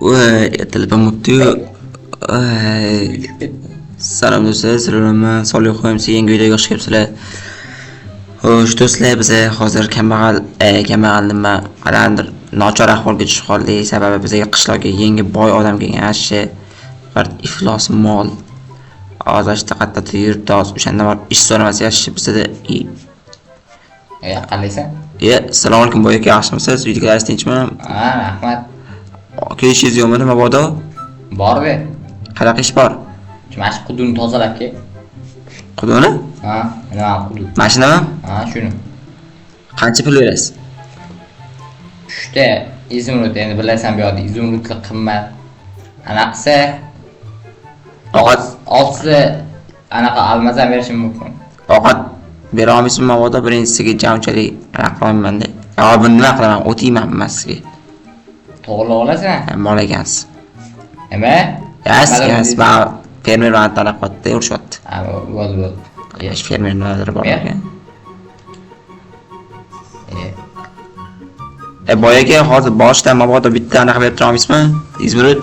Voy, ertalab bo'pti-yu. Voy. Salom do'stlar, sizlar Solih qo'yimsi yangi videoga xush kelibsizlar. Xo'sh do'stlar, biz hozir kambag'al nima qanaqadir nochor ahvolga tushib qoldik. Sababi bizga qishloqqa yangi boy odam kelgan, shu bir iflos mol. Hozir shu qayerda yuribdi, hozir o'shanda borib ish so'ramasa yaxshi bizada. Qalaysan? Assalomu alaykum boy aka, yaxshimisiz? Uydagilar tinchmi? Ha, rahmat. Kelishingiz yo'qmi mabodo? Bor be. Qanaqa ish bor? Mana shu quduqni tozalab kel. Quduqni? Ha, nima quduq? Mana shunimi? Ha, shuni. Qancha pul berasiz? 3ta izumrud, endi bilasan bu yoqda izumrudlar qimmat. Anaqasi Ovqat oltisi anaqa almaz ham berishim mumkin. Ovqat bera olmaysizmi mabodo? Birinchisiga jamchalik anaqa qilolmayman-da. Yo, buni nima qilaman? O'tiyman man sizga. To'g'rilab olasan? Mol ekansiz. Nima? Yas, yas, man fermer mani talab qilyapti, urishyapti. Ha, bo'ldi, bo'ldi. Shu fermer nimadir bor ekan. Boy aka, hozir boshidan mabodo bitta anaqa berib tura olmaysizmi? Izmurud.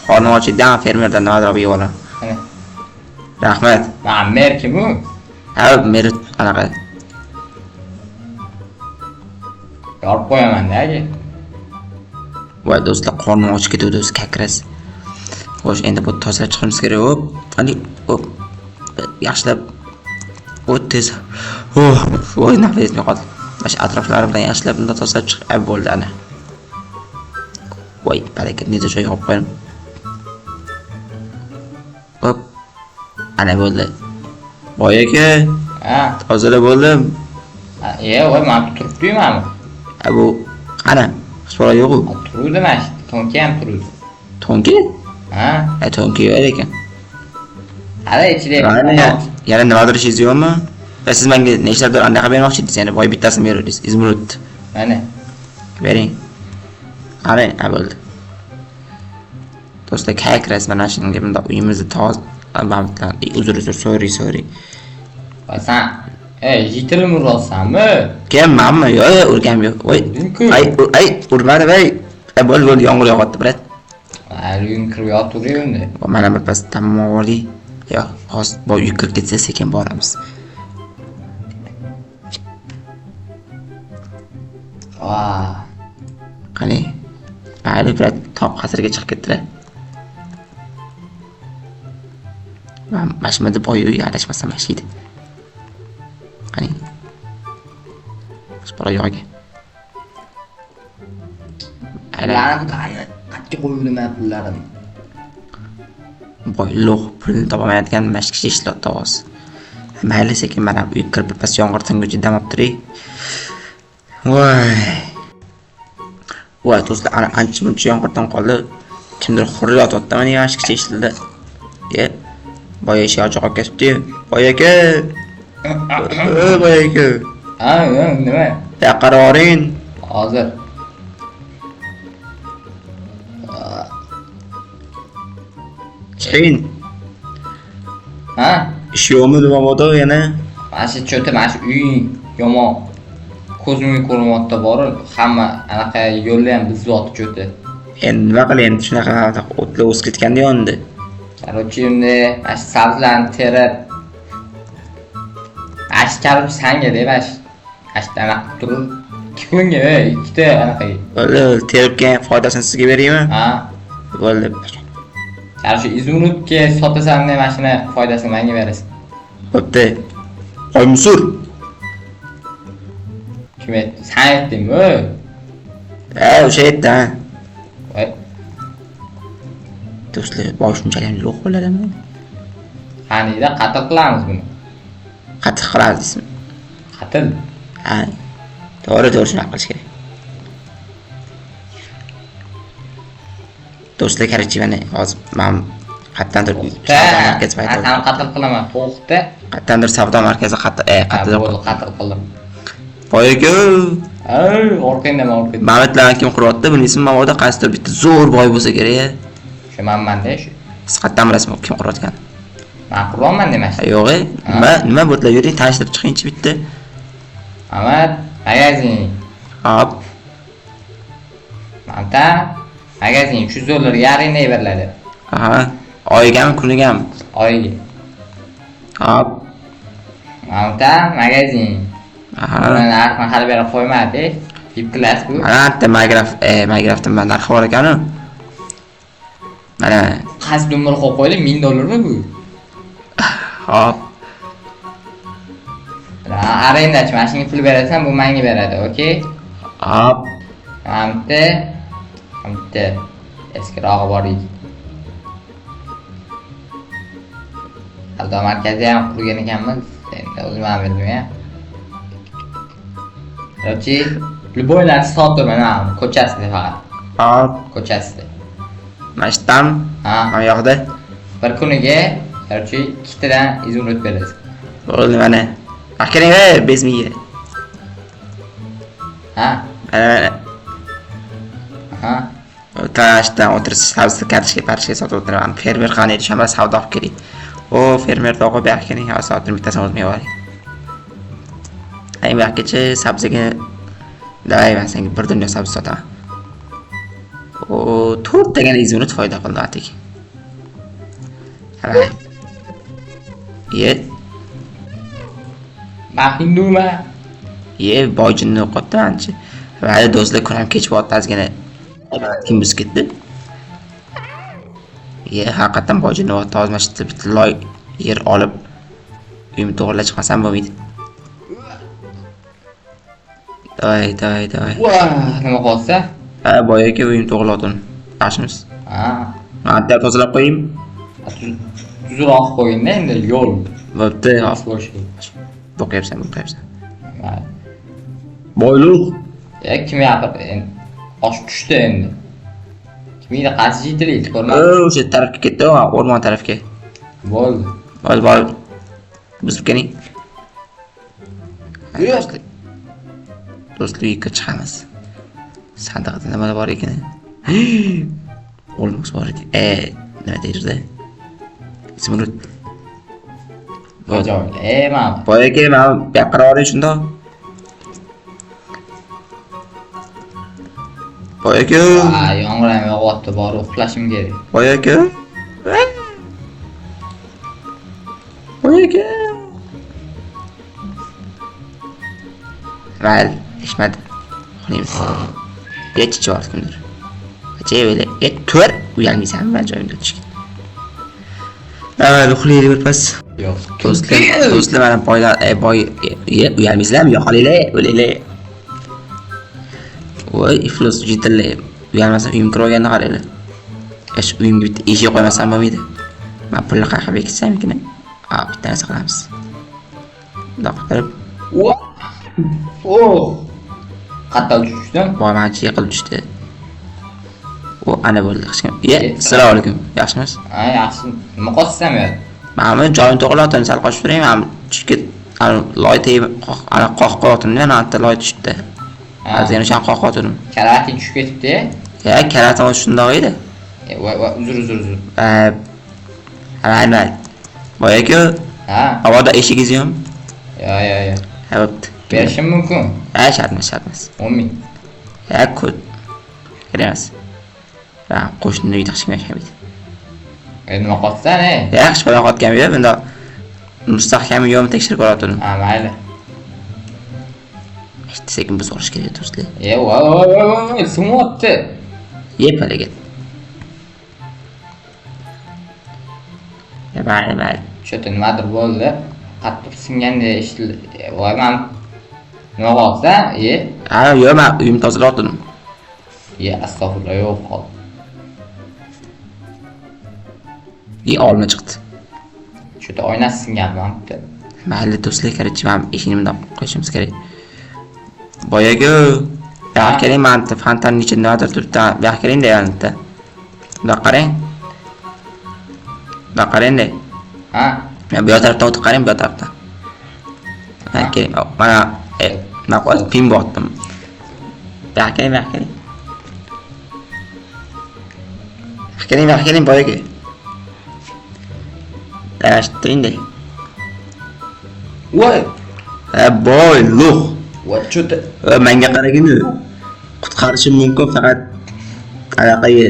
Qornim och edi, fermerdan nimadir olib yeb olaman. Rahmat. Ha, mer kim u? Ha, mer anaqa. Yorib qo'yaman-da aka. Voy do'stlar, qornim och ketdi o'zi kakras. Xo'sh, endi bu tozalab chiqishimiz kerak. Hop, qani, hop. Yaxshilab. O't tez. Oh, voy, nafas yetmay qoldi. Mana shu atroflari bilan yaxshilab bunda tozalab chiq, bo'ldi ana. Voy, baraka, necha joyga olib qo'ydim. Hop. Ana bo'ldi. Boy aka, Ha, tozalab bo'ldim. Voy, men turibdi-yu mana. Ha, bu qani? Hech bola yo'q-u. Turuvdi mana shu, to'nka ham turuvdi. To'nka? Ha. Ha, to'nka yo'q ekan. Hali ichida. Yana nimadir ishingiz yo'qmi? Va siz menga nechtadir anaqa bermoqchi edingiz, ya'ni boy bittasini beruvdingiz, izmurud. Mana. Bering. Qani, ha bo'ldi. Do'stlar, kakras mana shunga bundoq uyimizni toza uzr, uzr, sorry, sorry. Va sen, yetilib urolsanmi? Kim, manmi? Yo'q, yo'q, urganim yo'q. Voy. Ay, ay, urmadim, ay. Bo'ldi, bo'ldi, yomg'ir yog'yapti, brat. Hali uying kirib yotavering unda. Mana bir pas tamom oling. Yo'q, hozir boy uyga kirib ketsa sekin boramiz. Vah. Qani? Mayli, brat, tog' qasrga chiqib ketdilar. Mana shu yerda boy uyi adashmasam mana shu edi. Qani? Shu bola yo'q ekan. Pullarni qayerga qo'ydim men pullarimni? Boy lo'q pulni topolmayotgan mana shu kishi ishlatdi hozir. Mayli, sekin mana uyga kirib bir pas yomg'ir tinguncha dam olib turay. Voy. Voy do'stlar, ana ancha muncha yomg'irdan qoldi. Kimdir xurilyapti mana yaxshi kishi eshitildi. Boy eshik ochiq olib ketibdi-yu. Boy aka. Boy aka. Ha, nima? Yoqqa boring. Hozir. Chiqing. Ha? Ish yo'qmi mabodo yana? Mana shu cho'ti, mana shu uying yomon. Ko'zimga ko'rinyapti borib, hamma anaqa yo'lni ham buzyapti cho'ti. Endi nima qilay endi, shunaqa o'tlar o'sib ketganda yondi. Короче, endi mana shu sabzlarni terib, mana shu короче sanga deb mana shu anaqa qilib turib, 2 kunga, ikkita anaqa. Bo'ldi, terib keyin foydasini sizga beraymi? Ha. Bo'ldi. Короче, izumrudga sotasan, mana shuni foydasini menga berasan. Bo'pti. Qo'y musur. Kim aytdi? Sen aytdingmi? Ha, o'sha aytdi, ha. Voy. Do'stlar, boy shunchalik ham yo'q bo'ladimi? Qaniyda qatl qilamiz buni. Qatl qilamiz deysizmi? Qatl. Ha. To'g'ri, to'g'ri, shunaqa qilish kerak. Do'stlar, короче, mana hozir men qayerdandir savdo markazi paydo bo'ldi. Sen qatl qilaman, to'xta. Qayerdandir savdo markazi qayerda? Bo'ldi, qatl qildim. Boy aka. Ay, orqangdan, orqangdan. Mamatlarni kim quryapti, bilmaysizmi? Mabodo qaysidir bitta zo'r boy bo'lsa kerak. Shu manman-da shu. Siz qayerdan bilasizmi kim qurayotganini? Men quryapman demak. Yo'q, nima, nima bo'tlar yuring, tanishtirib chiqingchi bitta. Ahmad, magazin. Hop. Manta. Magazin 300 dollarga arendaga beriladi. Aha. Oyigami, kunigami? Oyiga. Hop. Mana magazin. Aha. Buni narxini hali beri qo'ymadi. VIP klass bu. Mana bitta Minecraftda nima narxi bor ekan-u. Mana. Qaysi dumbar qo'yib qo'ydi? 1000 dollarmi bu? Hop. Arendachi, mana shunga pul berasan, bu menga beradi, okey? Hop. Mana bitta eskirog'i bor edi. Savdo markazi ham qurgan ekanmiz. Endi o'zim ham bilmayman. Короче, любой narsa sotib mana ko'chasida faqat. Hop. Ko'chasida. Mana shu yerdan, Ha, mana bu yoqda. Bir kuniga, короче, ikkitadan изумруд berasiz. Bo'ldi mana. Keling, ey, bezmiga. Ha, Mana. ha. Tashdan o'tirib sabzi, kartoshka, partoshka sotib o'tiraman. Fermer qani edi, shamol savdo qilib keling. O, fermer tog'a, bu yoqqa keling, hozir sotib bittasini o'zimga olay. Ay, bu yoqqacha sabziga davay, men senga bir dunyo sabzi sotaman. O, to'rttagina изумруд foyda qildi atik. Davay. Ye, Men hinduman. Ye, boyjinni o'qitdi ancha. Mayli do'stlar, kun ham kech botdi ozgina. Kim buzib ketdi? Ye, haqiqatan boyjinni o'qitdi. Hozir mana shu yerda bitta loy yer olib uyimni to'g'irlab chiqmasam bo'lmaydi. Davay, davay, davay. Voh, nima qolsa? Ha, boy aka, uyimni to'g'irladim. Yaxshimisiz? Ha, Mana bitta tozalab qo'yayim. Tuzroq qo'yinda endi yo'l. Bo'pti, hop. Bo'sh. Bo'qyapsan, bo'qyapsan. Mayli. Boylik. Ya kim gapirdi endi? Osh tushdi endi. Kim yeydi? Qaysi jiydilik ko'rmadim. O'sha tarafga ketdi, o'rmon tarafga. Bo'ldi. Hozir borib buzib keling. Yo'q. Do'stlik uyga chiqamiz. Sandiqda nima bor ekan? Olmos bor edi. Nima deydi? Izumrud. Joy. Man. Boy aka, mana bu yoqqa qarab oling shundoq. Boy aka. Ha, yomg'ir ham yog'yapti, borib uxlashim kerak. Boy aka. Boy aka. Mayli, eshitmadi. Uxlaymiz. Yetchi yubordi kimdir. Acha, e, tur, uyalmaysanmi man joyimda o'tishga? Mayli, uxlaylik birpas. Yo'q. Do'stlar, do'stlar, mana boylar, boy, ye, uyalmaysizlarmi? Yo'qolinglar, o'linglar. Voy, iflos jitillar. Uyalmasam uyim kirib olganini qaranglar. Shu uyimga bitta eshik qo'ymasam bo'lmaydi. Men pulni qayerga bekitsam ekan? A, bitta narsa qilamiz. Bundoq qilib, Oh. Qattiq tushdim. Boy manchi yiqilib tushdi. U ana bo'ldi, hech kim. Ye, assalomu alaykum. Yaxshimisiz? Ha, yaxshi. Nima qolsam yo? Mana bu joyini to'g'irlayotgan, sal qochib turing, mana tushib ket, ana loy tegib, ana qoqib qo'yotdim, mana bitta loy tushibdi. Ozgina o'shani qoqib qo'ydim. Karating tushib ketibdi. Ya, karatim shundoq edi. Voy, voy, uzr, uzr, uzr. Mayli, mayli. Boy aka, Ha, havoda eshigingiz yo'qmi? yo, yo, yo. Ha, bo'pti. Berishim mumkin. Ha, shart emas, shart emas. 10 ming. Ha, ko'p. Kerak emas. Ha, qo'shni uyda hech kim yashamaydi. Nima qolsan, ey? Yaxshi bola qotgan yo'q, bunda mustahkam yo'qmi tekshirib ko'rib. Ha, mayli. Işte sekin buzib olish kerak do'stlar. Voy, voy, voy, voy, voy, sinyapti. Ye palaga. Mayli, mayli. Shu nimadir bo'ldi. Qattiq singandek eshitildi. Voy, man nima qolsa? Ha, yo'q, men uyimni tozalayotgandim. Ye, astag'firullah, yo'q qoldi. Ye, olma chiqdi. Shu yerda oynasi singan bitta. Mayli do'stlar, короче, men eshikni bundoq qo'yishimiz kerak. Boy aka, bu yoqqa keling, mana bitta fontanning ichida nimadir turibdi. Bu yoqqa keling-da, yana bitta. Bundoq qarang. Bundoq qarang-da. Ha? Bu yoq tarafdan o'tib qarang, bu yoq tarafdan. Ha, keling. Mana, nima qo'yib, pin botdim. Bu yoqqa keling, bu yoqqa keling. Bu yoqqa keling, bu yoqqa keling, boy aka. Turing-da. Voy! Ha, boy, luh. Voy, cho'ta. Menga qaragin. Qutqarishim mumkin faqat. Anaqaga.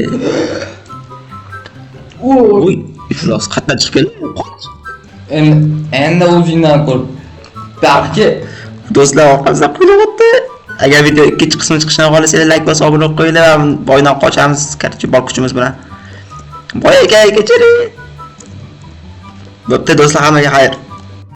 Uy, iflos qayerdan chiqib keldi? Qoch. Endi o'zingdan ko'r. Balki Do'stlar, orqamizdan qo'yyapti. Agar video ikkinchi qismi chiqishini xohlasanglar, like bosib obuna bo'lib qo'yinglar. Boydan qochamiz, короче, bor kuchimiz bilan. Boy aka, kechiring. Bo'pti do'stlar, hammaga xayr.